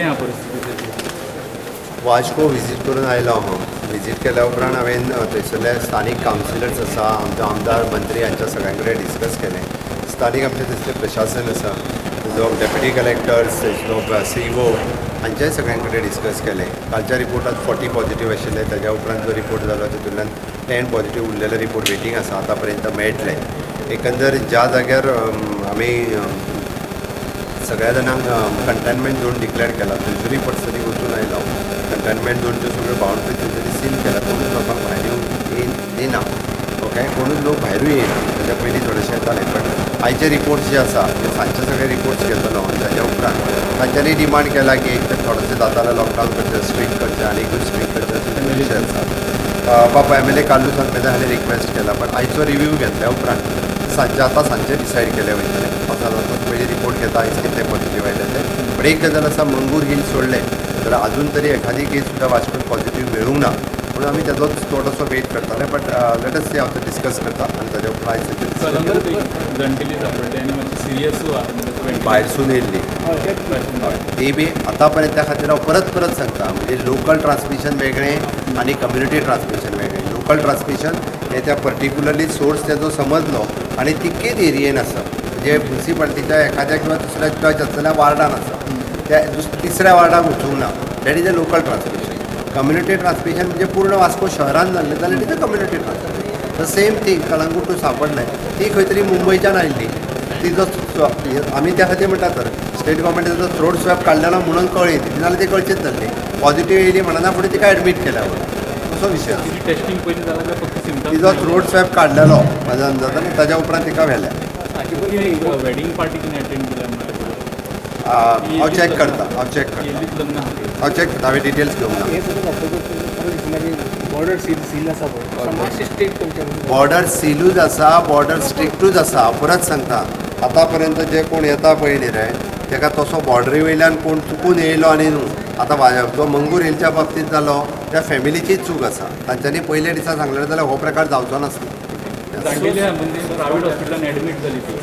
कितें आहा परिस्थिती ताची? वास्को विजीट करून आयलो हांव. विजीट केल्या उपरांत हांवें थंयसरले स्थानीक कावन्सिलर्स आसा, आमचो आमदार, मंत्री हांच्या सगळ्यां कडेन डिस्कस केलें. स्थानीक आमचें थंयसरलें प्रशासन आसा, जो डेप्युटी कलेक्टर्स, थंयसलो सीईओ हांच्याय सगळ्यां कडेन डिस्कस केलें. कालच्या रिपोर्टात 40 पॉझिटीव आशिल्ले. ताज्या उपरांत जो रिपोर्ट जालो तितूंतल्यान 10 पॉझिटीव उरलेले रिपोर्ट वेटींग आसा, आतां पर्यंत मेळटले. एकंदर ज्या जाग्यार आमी सगळ्या जाणांक कंटेनमेंट झोन डिक्लेअर केला, थंयसरूय पर्सनली वचून आयलो. कंटेनमेंट झोनच्यो सगळ्यो बाउंड्री थंयसरी सील केला. कोणूच लोकांक भायर येवंक येन दिना, ओके. कोणूच लोक भायरूय येयना. ताच्या पयलीं थोडेशे येताले, बट आयचे रिपोर्ट्स जे आसा ते सांजचे सगळे रिपोर्ट्स घेतलो आनी ताच्या उपरांत तांच्यांनी डिमांड केला की एक तर थोडेशें जाता जाल्यार लॉकडावन करचें, स्ट्रीक करचें, आनीकूय स्ट्रीक करचें अशें विशय आसा. बाबा एमएलए कार्लूस आल्मेदा हाणें रिक्वेस्ट केला, बट आयचो रिव्यू घेतल्या उपरांत सांजचे, आतां सांजचे डिसायड केलें वयतलें. पांचां जाता पयलीं रिपोर्ट घेता आयज कितले पॉझिटीव आयले ते. बट एक गजाल आसा, मंगूर हिल सोडलें जाल्यार अजून तरी एखादी केस सुद्दां वास्कोन पॉझिटीव मेळूंक ना, म्हणून आमी ताजोच थोडोसो वेट करताले. बट let us सी, हांव ते डिस्कस करता आनी ताज्या उपरांत आयज ताचेर कलंगूट एक जाणटेली सापडली आनी मातशी सिरियसूय आहा, म्हणजे भायरसून येयल्ली ती बी. आतां पर्यंत त्या खातीर हांव परत परत सांगता, म्हणजे लोकल ट्रान्समिशन वेगळें आनी कम्युनिटी ट्रान्समिशन वेगळें. लोकल ट्रान्समिशन हें त्या पर्टिक्युलरली सोर्स तेजो समजलो आनी तितकेच एरियेन आसा, म्हणजे मुन्सिपाल्टीच्या एखाद्या किंवा दुसऱ्या टच आसतल्या वार्डान आसा, त्या तिसऱ्या वार्डाक वचूंक ना. That is a local transmission. Community transmission म्हणजे पूर्ण वास्को शहरान जाल्लें जाल्यार it is a community transmission. The same thing Calangute सांपडलें, ती खंय तरी मुंबयच्यान आयिल्ली. ती जो आमी त्या खातीर म्हणटा तर स्टेट गव्हर्मेंटाचो थ्रोट स्वॅब काडलेलो म्हणून कळ्ळी ती, नाजाल्यार ती कळचीच नासली. पॉझिटीव येयली म्हणना फुडें तिका एडमीट केल्या वयर, असो विशय आसा. तिची टेस्टिंग पयलीं जालां काय फक्त सिमटम्स? तिजो थ्रोट स्वॅब काडलेलो म्हाज्या अंदाजान आनी ताज्या उपरांत तिका व्हेल्या. वेडिंग पार्टी तिने अटेंड केल्या म्हळ्यार? हांव चॅक करता, हांव चॅक करता. येयलीच लग्न आहा ती. हांव चॅक करता, हांवें डिटेल्स घेवंक ना. हे सगळें जातकच खरें दिसना की बॉर्डर सील सील आसा पळय, मातशें स्ट्रीक्ट करचें. बॉर्डर सिलूच आसा, बॉर्डर स्ट्रिक्टूच आसा. हांव परत सांगता, आतां पर्यंत जे कोण येता पळय न्ही रे, तेका तसो बॉर्डरी वयल्यान कोण चुकून येयलो आनी न्हू. आतां जो मंगूर हिलच्या बाबतींत जालो, त्या फॅमिलीचीच चूक आसा. तांच्यांनी पयल्या दिसा सांगलें जाल्यार हो प्रकार जावचो नासलो. जाणटेली आहा, म्हणजे प्रायवेट हॉस्पिटलान एडमीट जाली ती.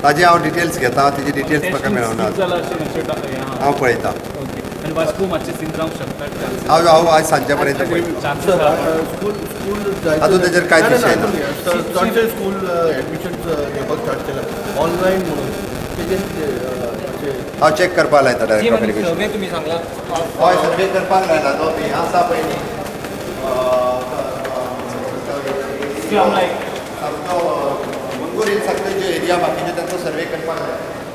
ताजे हांव डिटेल्स घेता, तेजी डिटेल्स म्हाका मेळना. जाला अशें मातशें हें आहा. हांव पळयता. ओके, आनी वास्को मातशें सील जावंक शकता चान्सीस? हांव आयज सांजचे पर्यंत पळयता. चान्सीस आहा. स्कूल स्कूल अजून ताजेर कांयच विशय ना. चडशे स्कूल एडमिशन घेवपाक स्टार्ट केला ऑनलायन म्हणून, तेजेर अशें हांव चॅक करपाक लायता डायरेक्टर ऑफ एज्युकेशन. सर्वे तुमी सांगला. हय, सर्वे करपाक लायला. तो हें आसा पळय न्ही, सामको मंगूर हिल सारको जो एरिया, बाकीचे तांचो सर्वे करपाक जाय.